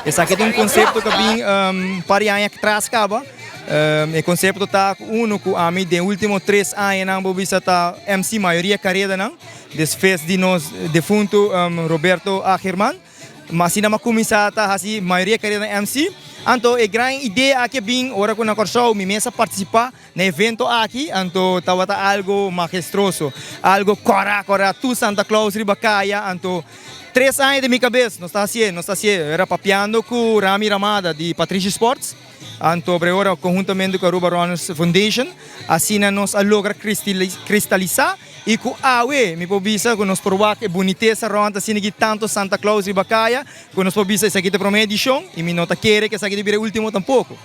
Esaki ta un konsepto ku a bin un par di aña atras kaba. E konsepto ta ku unu ku ami den ultimo tres añanan bo bisa ta MC mayoria karedanan despues di nos defuntu Roberto A. Germán. Ma asina mi a kuminsá ta hasi mayoria karedanan MC. Anto e gran idea aki a bin ora ku na Kòrsou mi mes a partisipá Na evento aki anto tabata algo majestroso, algo kòrá kòrá, tur Santa Claus riba kaya, anto tres aña den mi kabes nos ta hasié, nos ta hasié, era papiando ku Rami Ramada di Patrishi Sports, anto bre ora konhuntamente ku Aruba Runners Foundation, asina nos a logra kristalisá i ku awe mi por bisa ku nos por wak e bunitesa rònt asina ki tanto Santa Claus riba kaya ku nos por bisa esaki ta e promé edishon i mi no ta kere ku esaki ta bira e último tampoko.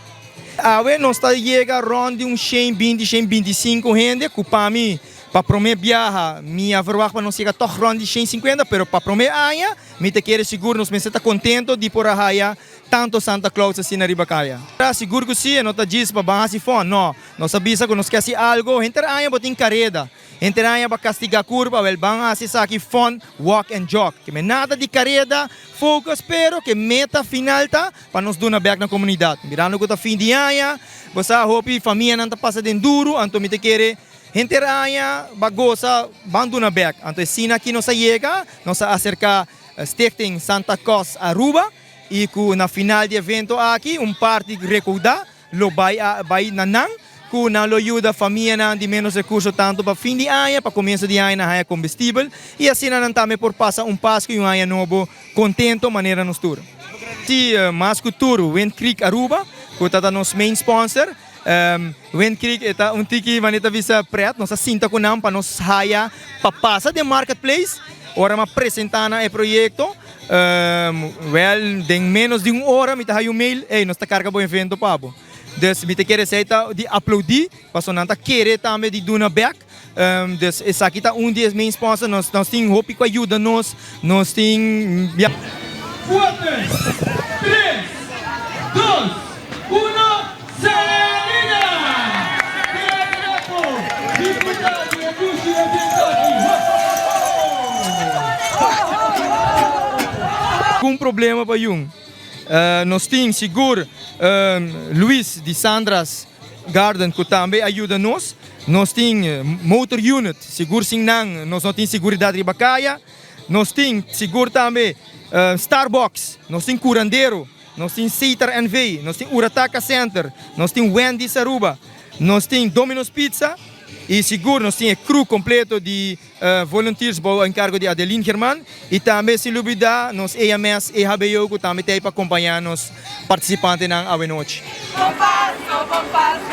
Awe nos ta yega rond di un shen binti, shen binti sinku hende ku pa mi pa prome biaha mi a verwagt pa nos yega tog rond di 150 pero pa prome aña mi ta kere sigur nos mester ta kontento di por a haya tanto Santa Claus asina riba kaya. Sigur ku si e no ta djis pa ban hasi fon no, nos a bisa ku nos ke hasi algo henter aña bo tin kareda. Henter aña pa castiga curpa, wel ban haci esaki fun walk and jog. Ke me nada di careda, focus, pero ke meta final ta pa nos duna bek na comunidad. Mirando cu ta fin di aña, bo sa hopi famianan ta pasa den duro, anto mi ta kere henter aña ba goza, ban duna bek. Anto esina aki nos a yega, nos a acerca Stichting Santa Cos Aruba y cu na final di evento aki un parti recauda Lo bai a bai na nan ku nan lo yuda famianan di ménos rekurso tantu pa fin di aña, pa komienso di aña nan haña kombestibel i asina nan tambe por pasa un Pasku i un aña nobo kontento manera nos tur. Sí, mas ku tur Wind Creek Aruba ku ta ta nos main sponsor. Wind Creek e ta un tiki manera ta bisa pret, nos a sinta ku nan pa nos haya pa pasa den marketplace ora mi a presenta nan e proyekto. Wel, den menos di un ora mi ta haya un mail, ey, nos ta carga bo evento pa bo. Dus mi ta kere esey ta di aplaudi, pasobra nan ta kere tambe di duna bek. Dus esaki ta un di e main sponsor, nos nos tin hopi cu a yuda nos, nos tin. Kuater, tres, dos, uno, salida! Keda trapo, disfruta di e dushi evento aki! Ho ho ho! Algun problema pa yun. Nos tin sigur Luis di Sandra's Garden cu tambe a yuda nos. Nos tin Motor Unit, sigur sin nan nos no tin siguridad riba caya. Nos tin sigur tambe Starbucks, nos tin Curandero. Nos tin Seater NV, nos tin Urataka Center, nos tin Wendy's Aruba, nos tin Domino's Pizza y sigur nos tin e crew completo di volunteers bou encargo di Adeline German y tambe sin lubida nos EMS, EHBO cu tambe ta ey pa acompaña nos participantenan awenochi. Bon Pasco, bon Pasco.